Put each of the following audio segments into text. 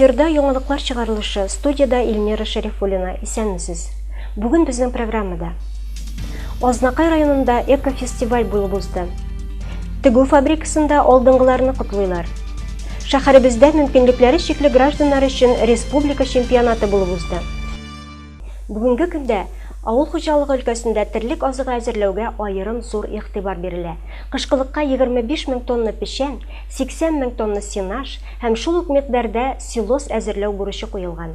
Эфирда яңалыклар чыгарылышы, студиядә Эльмира Шәрифуллина. Исәнмесез. Бүген безнең программада Азнакай районында экофестиваль булып узды. Тегү фабрикасында алдынгыларны котлыйлар. Шәһәребездә мөмкинлекләре чикле гражданнар өчен республика чемпионаты булып узды. Бүгенге көндә авыл хуҗалыгы өлкәсендә терлек азыгы әзерләүгә аерым зур игътибар бирелә. Кышкылыкка 25 мең тонна печән, 80 мең тонна сенаж һәм шул ук микъдарда силос әзерләү бурычы куелган.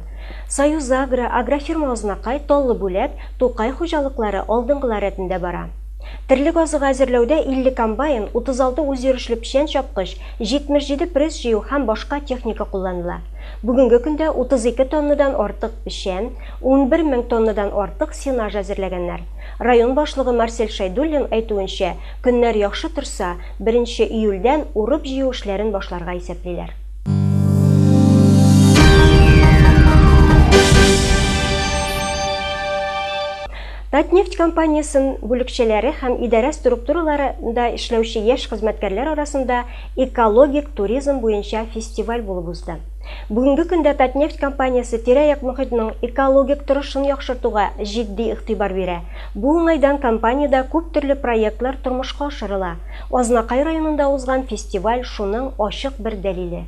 Союзагро, Агрофирма Азнакай, Таллы Бүләк, Тукай хуҗалыклары алдынгылар рәтендә бара. Терлек азыгы әзерләүдә 50 комбайн, 36 үзйөрешле печән чапкыч, 77 пресс җыю һәм башка техника кулланыла. Бүгенге көндә 32 тоннадан артык печән, 11 мең тоннадан артык сенаж әзерләгәннәр. Район башлыгы Марсель Шәйдуллин әйтүенчә, көннәр яхшы торса, беренче июльдән урып-җыю эшләрен башларга исәплиләр. Татнефть компаниясен бүлекчәләре һәм идарә структураларында эшләүче яшь хезмәткәрләр арасында экологик туризм буенча фестиваль булып узды. Бүгенге көндә Татнефть компаниясе тирә-як мохитның экологик торышын яхшыртуга җитди игътибар бирә. Бу уңайдан компаниядә күп төрле проектлар тормышка ашырыла. Азнакай районында узган фестиваль шуның ачык бер дәлиле.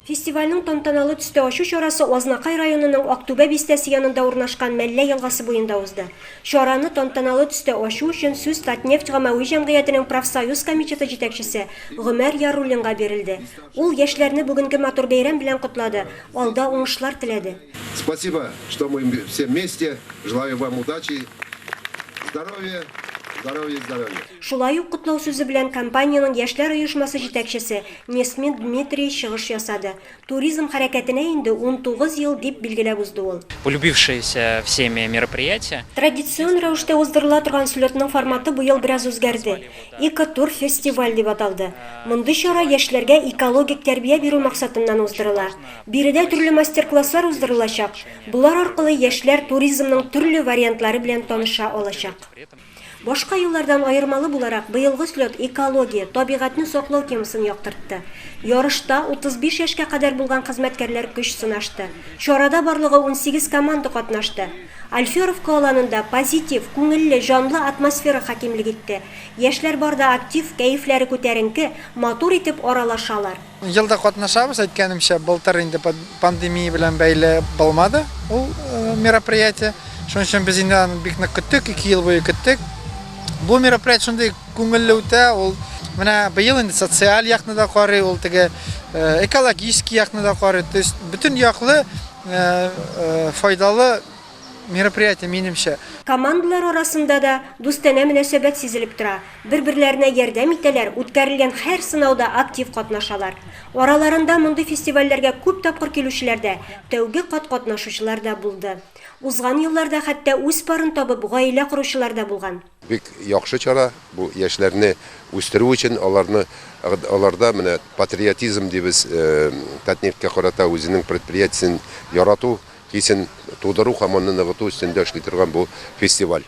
Фестивальнең тантаналы төстә ачу чарасы Азнакай районының Актүбә бистәсе янында урнашкан Мәллә елгасы буенда узды. Чараны тантаналы төстә ачу өчен сүз Татнефть гамәви җәмгыятенең профсоюз комитеты җитәкчесе Гомәр Яруллинга бирелде. Ул яшьләрне бүгенге матур бәйрәм белән котлады, алда уңышлар теләде. Спасибо, что мы все вместе, желаю вам удачи, здоровья, здоровья, здоровья. Шулай ук котлау сүзе белән компаниянең яшьләр оешмасы җитәкчесе Несмин Дмитрий чыгыш ясады. Туризм хәрәкәтенә инде 19 ел, дип билгеләп узды ул. Полюбившееся всеми мероприятие. Традицион рәвештә уздырыла торган слетның форматы быел бераз үзгәрде. Экотур фестиваль дип аталды. Мондый чара яшьләргә экологик тәрбия бирү максатыннан уздырыла. Биредә төрле мастер-класслар уздырылачак, болар аркылы яшьләр туризмның төрле вариантлары белән таныша алачак. Башка еллардан аермалы буларак, быелгы слет экология, табигатьне саклау темасын яктыртты. Ярышта 35 яшькә кадәр булган хезмәткәрләр көч сынашты. Чарада барлыгы 18 команда катнашты. Алферовка аланында позитив, күңелле, җанлы атмосфера хакимлек итте. Яшьләр бар да актив, кәефләре күтәренке, матур итеп аралашалар. Ел да катнашабыз, әйткәнемчә, былтыр инде пандемия белән бәйле булмады ул мероприятие. Шуның өчен без инде аны бик нык көттек, 2 ел буе көттек. Бу мероприятие шундый күңелле үтә, ул менә быел инде социаль якны да карый, ул теге экологический якны да карый. То есть бөтен яклы файдалы мероприятие, минемчә. Командалар арасында да дустанә мөнәсәбәт сизелеп тора. Бер-берләренә ярдәм итәләр, үткәрелгән һәр сынауда актив катнашалар. Араларында мондый фестивальләргә күп тапкыр килүчеләр дә, тәүге кат катнашучылар да булды. Узган елларда хәтта үз парын табып, гаилә коручылар да булган. Бик яхшы чара бу, яшьләрне үстерү өчен, аларны, аларда менә патриотизм дибез, Татнефтькә карата үзенең предприятиесен ярату хисен тудыру һәм аны ныгыту өстендә эшли торган бу фестиваль.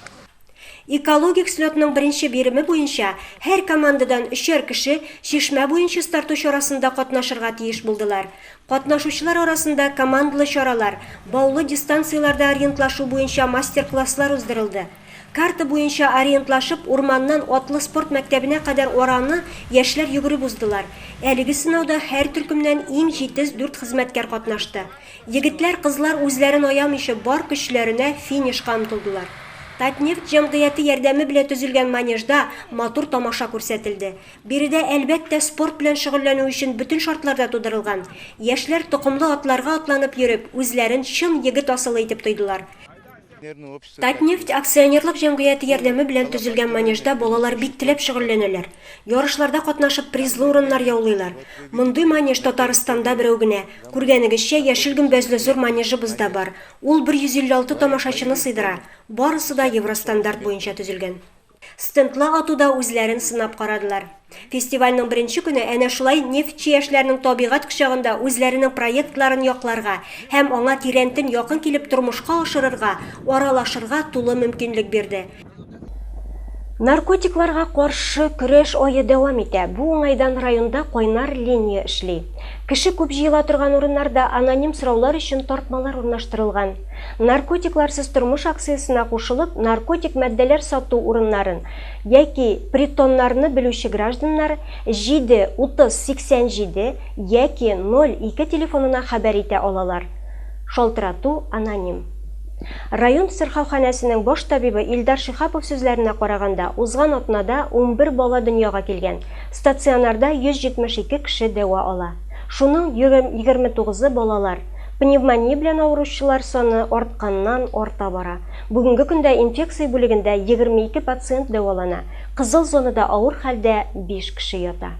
Экологик слетның беренче биреме буенча һәр командадан өчәр кеше чишмә буен чистарту чарасында катнашырга тиеш булдылар. Катнашучылар арасында командалы чаралар, баулы дистанцияләрдә ориентлашу буенча мастер-класслар уздырылды. Карта буенча ориентлашып, урманнан атлы спорт мәктәбенә кадәр араны яшьләр йөгереп уздылар. Әлеге сынауда һәр төркемнән иң җитез дүрт хезмәткәр катнашты. Егетләр, кызлар үзләрен аямыйча бар көчләренә финишка омтылдылар. Татнефть җәмгыяте ярдәме белән төзелгән манежда матур тамаша күрсәтелде. Биредә, әлбәттә, спорт белән шөгыльләнү өчен бөтен шартлар да тудырылган. Яшьләр токымлы атларга атланып йөреп, үзләрен чын егет асылы итеп тойдылар. Татнефть акционерлык җәмгыяте ярдәме белән төзелгән манежда балалар бик теләп шөгыльләнәләр. Ярышларда катнашып призлы урыннар яулыйлар. Мондый манеж Татарстанда берәү генә. Күргәнегезчә, яшел гөмбәзле зур манежыбыз да бар. Ул 156 тамашачыны сыйдыра. Барысы да евростандарт буенча төзелгән. Стендлы атуда үзләрен сынап карадылар. Фестивальнең беренче көне әнә шулай нефтьче яшьләрнең табигать кочагында үзләренең проектларын якларга һәм аңа тирәнтен якын килеп тормышка ашырырга, аралашырга тулы мөмкинлек бирде. Наркотикларга каршы көрәш ае дәвам итә. Бу уңайдан районда кайнар линия эшли. Кеше күп җыела торган урыннарда аноним сораулар өчен тартмалар урнаштырылган. Наркотикларсыз тормыш акциясенә кушылып, наркотик матдәләр сату урыннарын яки притоннарны белүче гражданнар 7 30 87 яки 02 телефонына хәбәр итә алалар. Шалтырату аноним. Район сырхауханәсенең баш табибы Илдар Шиһапов сүзләренә караганда, узган атнада 11 бала дөньяга килгән, стационарда 172 кеше дәва ала. Шуның 29-ы балалар. Пневмония белән авыручылар саны артканнан арта бара. Бүгенге көндә инфекция бүлегендә 22 пациент дәвалана, кызыл зонада авыр хәлдә 5 кеше ята.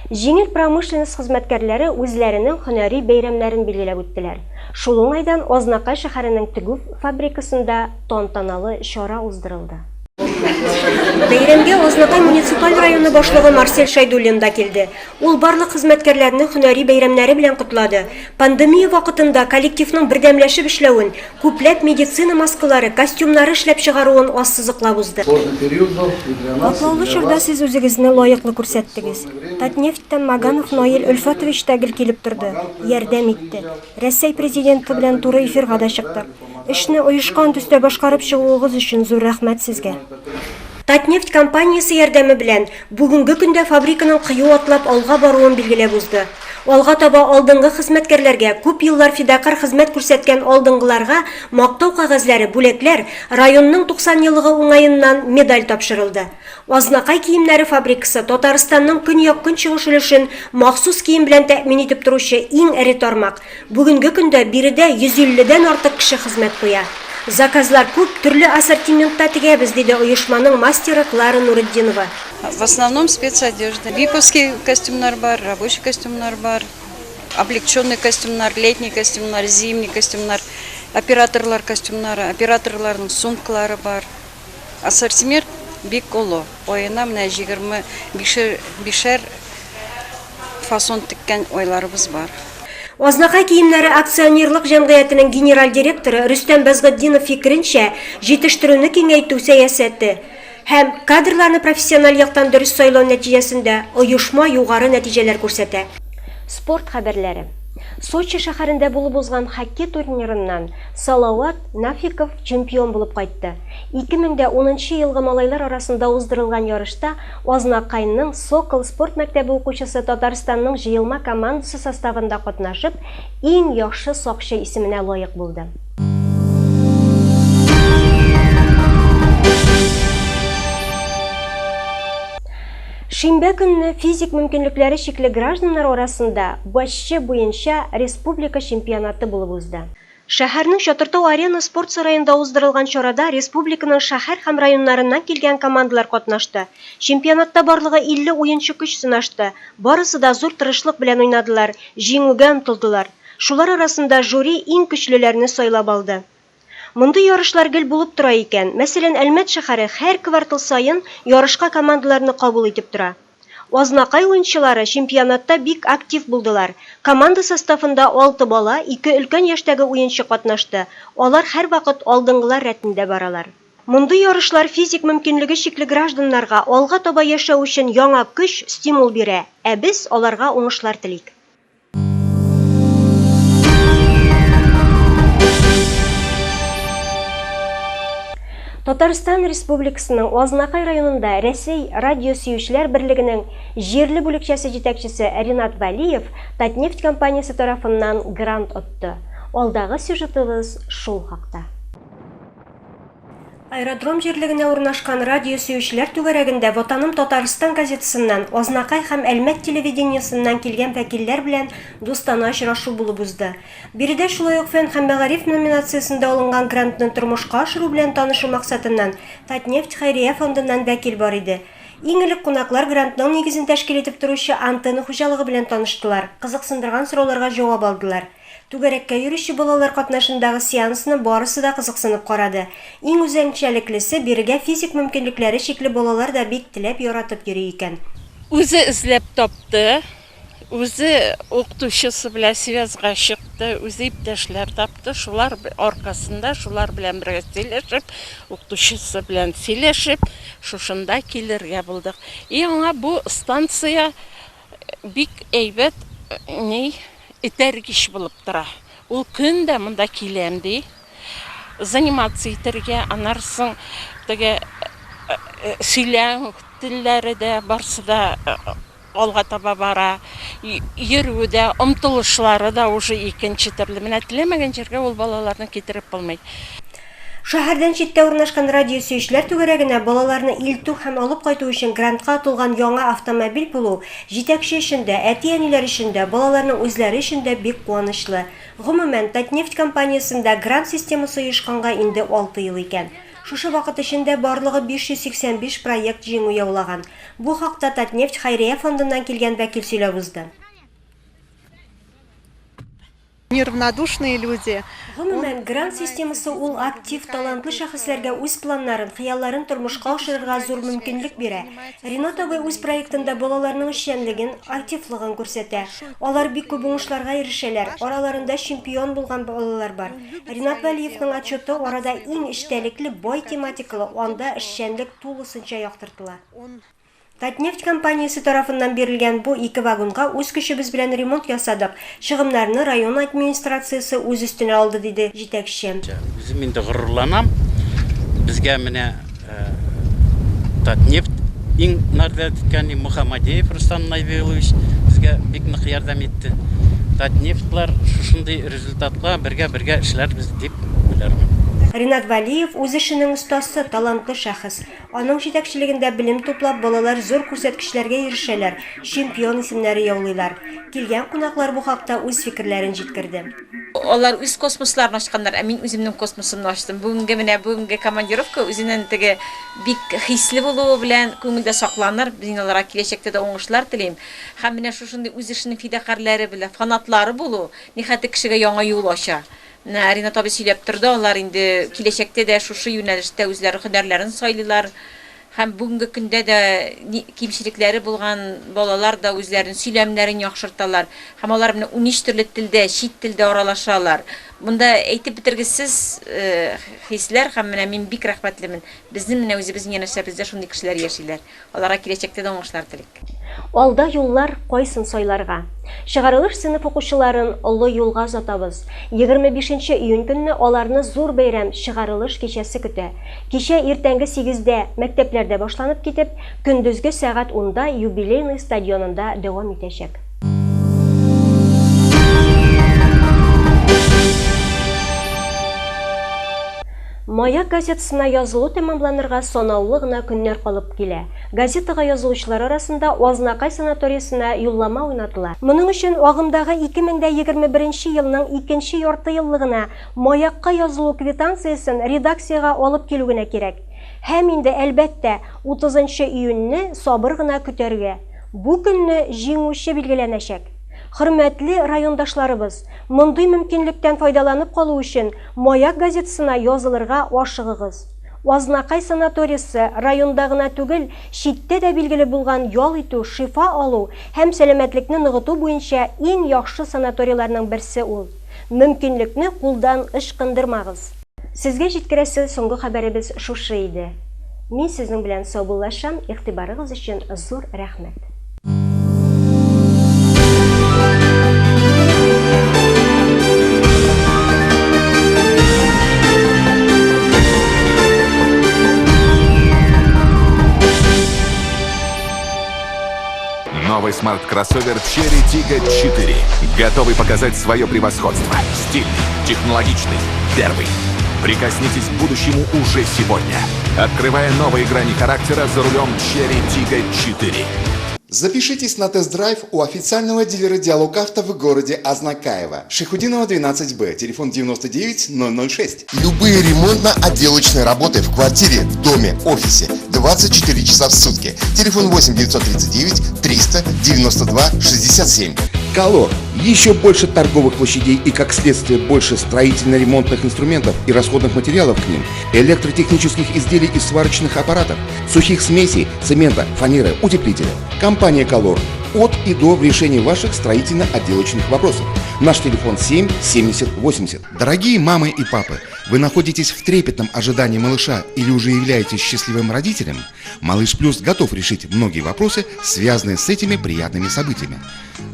Җиңел промышленность хезмәткәрләре үзләренең һөнәри бәйрәмнәрен билгеләп үттеләр. Шул уңайдан Азнакай шәһәренең тегү фабрикасында тантаналы чара уздырылды. Бәйрәмгә Азнакай муниципаль районы башлыгы Марсель Шәйдуллин да килде. Ул барлык хезмәткәрләрне һөнәри бәйрәмнәре белән котлады. Пандемия вакытында коллективның бердәмләшеп эшләвен, күпләп медицина маскалары, костюмнары эшләп чыгаруын ассызыклап узды. Катлаулы чорда сез үзегезне лаеклы күрсәттегез. Татнефтьтән Маганов Наил Өлфәтович та гел килеп торды, ярдәм итте. Рәсәй Президенты белән туры эфирга да чыктык. Эшне оешкан төстә башкарып чыгуыгыз өчен зур рәхмәт сезгә. Татнефть компаниясе ярдәме белән бүгенге көндә фабриканың кыю атлап алга баруын билгеләп узды. Алга таба алдынгы хезмәткәрләргә, күп еллар фидакарь хезмәт күрсәткән алдынгыларга Мактау кәгазьләре, бүләкләр, районның 90 еллыгы уңаеннан медаль тапшырылды. Азнакай киемнәре фабрикасы Татарстанның көньяк-көнчыгыш өлешен махсус кием белән тәэмин итеп торучы иң эре тармак. Бүгенге көндә биредә 150 дән артык кеше хезмәт куя. Заказлар күп, төрле ассортиментта тегәбез, диде оешманың мастеры Клара Нуретдинова. В основном спецодежда. Виповский костюмнар бар, рабочий костюмнар бар, облегченный костюмнар, летний костюмнар, зимний костюмнар, операторлар костюмнары, операторларның сумкалары бар. Ассортимент бик олы. Аена менә 25-шәр фасон теккән айларыбыз бар. Азнакай киемнәре акционерлык җәмгыятенең генераль директоры Рөстәм Бәзгытдинов фикеренчә, җитештерүне киңәйтү сәясәте һәм кадрларны профессиональ яктан дөрес сайлау нәтиҗәсендә оешма югары нәтиҗәләр күрсәтә. Спорт хәбәрләре. Сочи шәһәрендә булып узган хоккей турнирыннан Салават Нафиков чемпион булып кайтты. 2010 нчы елгы малайлар арасында уздырылган ярышта Азнакайның Сокол спорт мәктәбе укучысы Татарстанның җыелма командасы составында катнашып, иң яхшы сакчы исеменә лаек булды. Шимбә көнне физик мөмкинлекләре чикле гражданнар арасында бочче буенча республика чемпионаты булып узды. Шәһәрнең Чатыртау-Арена спорт сараенда уздырылган чарада республиканың шәһәр һәм районнарыннан килгән командалар катнашты. Чемпионатта барлыгы 50 уенчы көч сынашты. Барысы да зур тырышлык белән уйнадылар, җиңүгә омтылдылар. Шулар арасында жюри иң көчлеләрне сайлап алды. Мондый ярышлар гел булып тора икән. Мәсәлән, Әлмәт шәһәре һәр квартал саен ярышка командаларны кабул итеп тора. Азнакай уенчылары чемпионатта бик актив булдылар. Команда составында алты бала, ике өлкән яшьтәге уенчы катнашты. Алар һәрвакыт алдынгылар рәтендә баралар. Мондый ярышлар физик мөмкинлеге чикле гражданнарга алга таба яшәү өчен яңа көч, стимул бирә, ә без аларга уңышлар телик. Татарстан Республикасының Азнакай районында Рәсәй радио сөючеләр берлегенең җирле бүлекчәсе җитәкчесе Ринат Вәлиев Татнефть компаниясе тарафыннан грант отты. Алдагы сюжетыбыз шул хакта. Аэродром җирлегенә урнашкан радио сөючеләр түгәрәгендә Ватаным Татарстан газетасыннан, Азнакай һәм Әлмәт телевидениесеннән килгән вәкилләр белән дустана очрашу булып узды. Биредә шулай ук Фән һәм мәгариф номинациясендә алынган грантны тормышка ашыру белән танышу максатыннан Татнефть хәйрия фондыннан вәкил бар иде. Иң элек кунаклар грантның нигезен тәшкил итеп торучы Антенна хуҗалыгы белән таныштылар, кызыксындырган сорауларга җавап алдылар. Түгәрәккә йөрүче балалар катнашындагы сеансны барысы да кызыксынып карады. Иң үзенчәлеклесе, бирегә физик мөмкинлекләре чикле балалар да бик теләп, яратып йөри икән. Үзе эзләп тапты. Үзе укытучысы белән связьга чыкты, үзе иптәшләр тапты, шулар аркасында, шулар белән бергә сөйләшеп, укытучысы белән сөйләшеп, шушында килергә булдык. И аңа бу станция бик әйбәт ни, этәргеч булып тора. Ул көн дә монда киләм ди, заниматься итәргә, аннары соң теге сөйләм телләре дә барсы да Алга таба бара, йөрүе дә, омтылышлары да уже икенче төрле. Менә теләмәгән җиргә ул балаларны китереп булмый. Шәһәрдән читтә урнашкан радио сөючеләр түгәрәгенә балаларны илтү һәм алып кайту өчен грантка отылган яңа автомобиль булу җитәкче өчен дә, әти-әниләр өчен дә, балаларның үзләре өчен дә бик куанычлы. Гомумән, Татнефть компаниясендә грант системасы оешканга инде алты ел икән. Шушы вакыт эчендә барлыгы 585 проект җиңү яулаган. Бу хакта Татнефть хәйрия фондыннан килгән вәкил сөйләп узды. Неравнодушные люди. Гомумән, грант системасы ул актив, талантлы шәхесләргә үз планнарын, хыялларын тормышка ашырырга зур мөмкинлек бирә. Ринат абый үз проектында балаларның эшчәнлеген, активлыгын күрсәтә. Алар бик күп уңышларга ирешәләр, араларында чемпион булган балалар бар. Ринат Вәлиевның отчеты арада иң эчтәлекле, бай тематикалы, анда эшчәнлек тулысынча яктыртыла. Татнефть компаниясе тарафыннан бирелгән бу ике вагонга үз көчебез белән ремонт ясадык, чыгымнарны район администрациясе үз өстенә алды, диде җитәкче. Үзем инде горурланам, безгә менә Татнефть иң ярдәм иткән, Мухаммадеев Рустам Найвилович безгә бик нык ярдәм итте. Татнефтьлар шушындый результатка бергә-бергә эшләрбез дип уйлармын. Ринат Вәлиев, үз эшенең остасы, талантлы шәхес. Аның җитәкчелегендә белем туплап, балалар зур күрсәткечләргә ирешәләр, чемпион исемнәре яулыйлар. Килгән кунаклар бу хакта үз фикерләрен җиткерде. Алар үз космосларын ачканнар, ә мин үземнең космосымны ачтым. Бүгенге менә бүгенге командировка үзенең теге бик хисле булуы белән күңелдә сакланыр. Мин аларга киләчәктә дә уңышлар телим. Һәм менә шушындый үз эшенең фидакарьләре белән, фанатлары булу нихәтле кешегә яңа юл ача. Менә Ринат абый сөйләп торды, алар инде киләчәктә дә шушы юнәлештә үзләре һөнәрләрен сайлыйлар. Һәм бүгенге көндә дә кимчелекләре булган балалар да үзләренең сөйләмнәрен яхшырталар. Һәм алар менә унөч төрле телдә, чит телдә аралашалар. Монда әйтеп бетергесез хисләр һәм менә мин бик рәхмәтлемен. Безнең менә үзебезнең янәшәбездә шундый кешеләр яшиләр. Аларга киләчәктә дә уңышлар телик. Алда юллар, кайсын сайларга? Чыгарылыш сыйныф укучыларын олы юлга озатабыз. 25 нче июнь көнне аларны зур бәйрәм, чыгарылыш кичәсе көтә. Кичә иртәнге сигездә мәктәпләрдә башланып китеп, көндезге сәгать унда Юбилейный стадионында дәвам итәчәк. Маяк газетасына язылу тәмамланырга санаулы гына көннәр калып килә. Газетага язылучылар арасында Азнакай санаториясенә юллама уйнатыла. Моның өчен агымдагы 2021 елның икенче яртыеллыгына Маяк ка язылу квитанциясен редакциягә алып килү генә кирәк. Һәм инде, әлбәттә, 30 июньне сабыр гына көтәргә. Бу көнне җиңүче билгеләнәчәк. Хөрмәтле райондашларыбыз, мондый мөмкинлектән файдаланып калу өчен Маяк газетасына язылырга ашыгыгыз. Азнакай санаториясе районда гына түгел, читтә дә билгеле булган ял итү, шифа алу һәм сәламәтлекне ныгыту буенча иң яхшы санаторийларның берсе ул. Мөмкинлекне кулдан ычкындырмагыз! Сезгә җиткерәсе соңгы хәбәребез шушы иде. Мин сезнең белән саубуллашам, игътибарыгыз өчен зур рәхмәт. Новый смарт-кроссовер Chery Tiggo 4. Готовый показать свое превосходство. Стильный, технологичный, первый. Прикоснитесь к будущему уже сегодня. Открывая новые грани характера за рулем Chery Tiggo 4. Запишитесь на тест-драйв у официального дилера «Диалог Авто» в городе Азнакаево. Шайхутдинова 12Б, телефон 99 006. Любые ремонтно-отделочные работы в квартире, в доме, офисе 24 часа в сутки. Телефон 8 939 392 67. Колор. Еще больше торговых площадей и, как следствие, больше строительно-ремонтных инструментов и расходных материалов к ним, электротехнических изделий и сварочных аппаратов, сухих смесей, цемента, фанеры, утеплителя. Компания «Колор» от и до в решении ваших строительно-отделочных вопросов. Наш телефон 7 70 80. Дорогие мамы и папы, вы находитесь в трепетном ожидании малыша или уже являетесь счастливым родителем? Малыш Плюс готов решить многие вопросы, связанные с этими приятными событиями.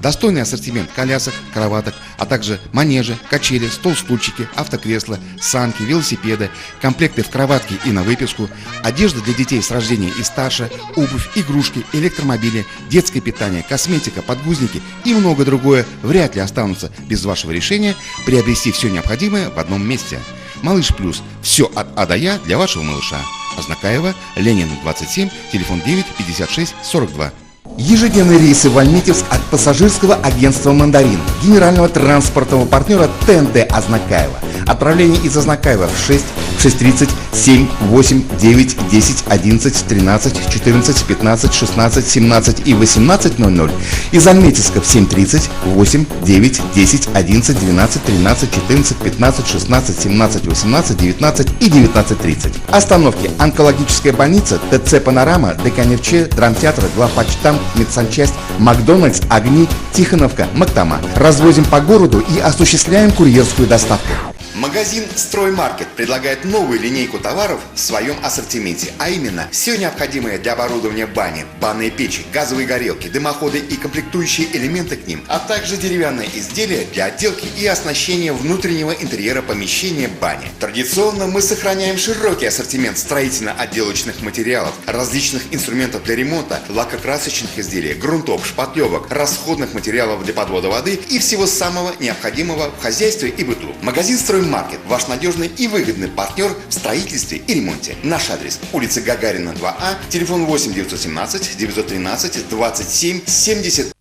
Достойный ассортимент колясок, кроваток, а также манежи, качели, стол-стульчики, автокресла, санки, велосипеды, комплекты в кроватке и на выписку, одежда для детей с рождения и старше, обувь, игрушки, электромобили, детское питание, косметика, подгузники и многое другое вряд ли останутся без вашего решения приобрести все необходимое в одном месте. Малыш Плюс. Все от А до Я для вашего малыша. Азнакаево, Ленина, 27, телефон 9 56 42. Ежедневные рейсы в Альметьевск от пассажирского агентства «Мандарин», генерального транспортного партнера ТНТ Азнакаево. Отправление из Азнакаева в 6, 6:30, 7, 8, 9, 10, 11, 13, 14, 15, 16, 17 и 18:00. Из Альметьевска в 7:30, 8, 9, 10, 11, 12, 13, 14, 15, 16, 17, 18, 19 и 19:30. Остановки: Онкологическая больница, ТЦ «Панорама», ДК «НФЧ», Драмтеатр, Главпочтамт, Медсанчасть, Макдональдс, Огни, Тихоновка, Мактама. Развозим по городу и осуществляем курьерскую доставку. Магазин «Строймаркет» предлагает новую линейку товаров в своем ассортименте, а именно все необходимое для оборудования бани, банные печи, газовые горелки, дымоходы и комплектующие элементы к ним, а также деревянные изделия для отделки и оснащения внутреннего интерьера помещения бани. Традиционно мы сохраняем широкий ассортимент строительно-отделочных материалов, различных инструментов для ремонта, лакокрасочных изделий, грунтов, шпатлевок, расходных материалов для подвода воды и всего самого необходимого в хозяйстве и быту. Магазин «Строймаркет» – ваш надежный и выгодный партнер в строительстве и ремонте. Наш адрес: улица Гагарина, 2А, телефон 8 917 913 27 73.